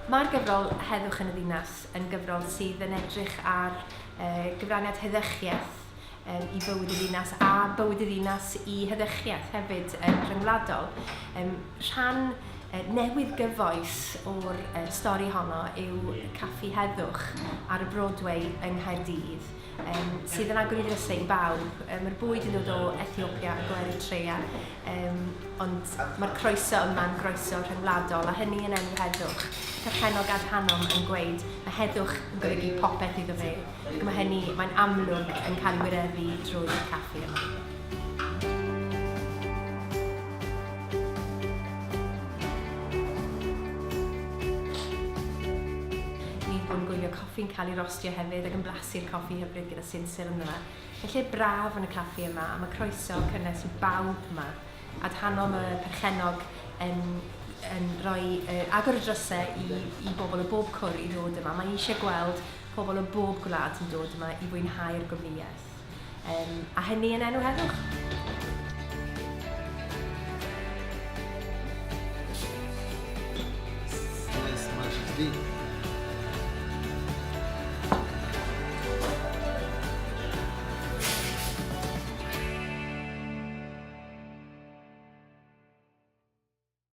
Mae'r gyfrol Heddwch yn y Ddinas yn gyfrol sydd yn edrych ar gyfraniad heddychiaeth i fywyd y ddinas a bywyd y ddinas i heddychiaeth hefyd yn rhyngwladol. Rhan newydd gyfoes o'r stori honno yw Caffi Heddwch ar y Broadway yng Nghaerdydd. um, sydd yn agor i ddrysau i bawb. Um, Mae'r bwyd yn dod o Ethiopia ac o Eritrea, um, ond mae'r croeso yma'n groeso rhyngwladol, a hynny yn enw heddwch. Perchennog Adhanom yn gweud, mae heddwch yn golygu popeth iddo fe, ac mae hynny, mae'n amlwg yn cael ei wireddu drwy'r caffi yma. Ni wedi bod yn gwylio coffi'n cael ei rostio hefyd ac yn blasu'r coffi hyfryd gyda sinsir ynddo fe. Mae'n lle braf yn y caffi yma a mae croeso cynnes i bawb yma. Adhanom y perchennog yn, yn rhoi, uh, agor y drysau i, i bobl o bob cwr i ddod yma. Mae eisiau gweld pobl o bob gwlad yn dod yma i fwynhau'r gwmnïaeth. Um, a hynny yn enw heddwch.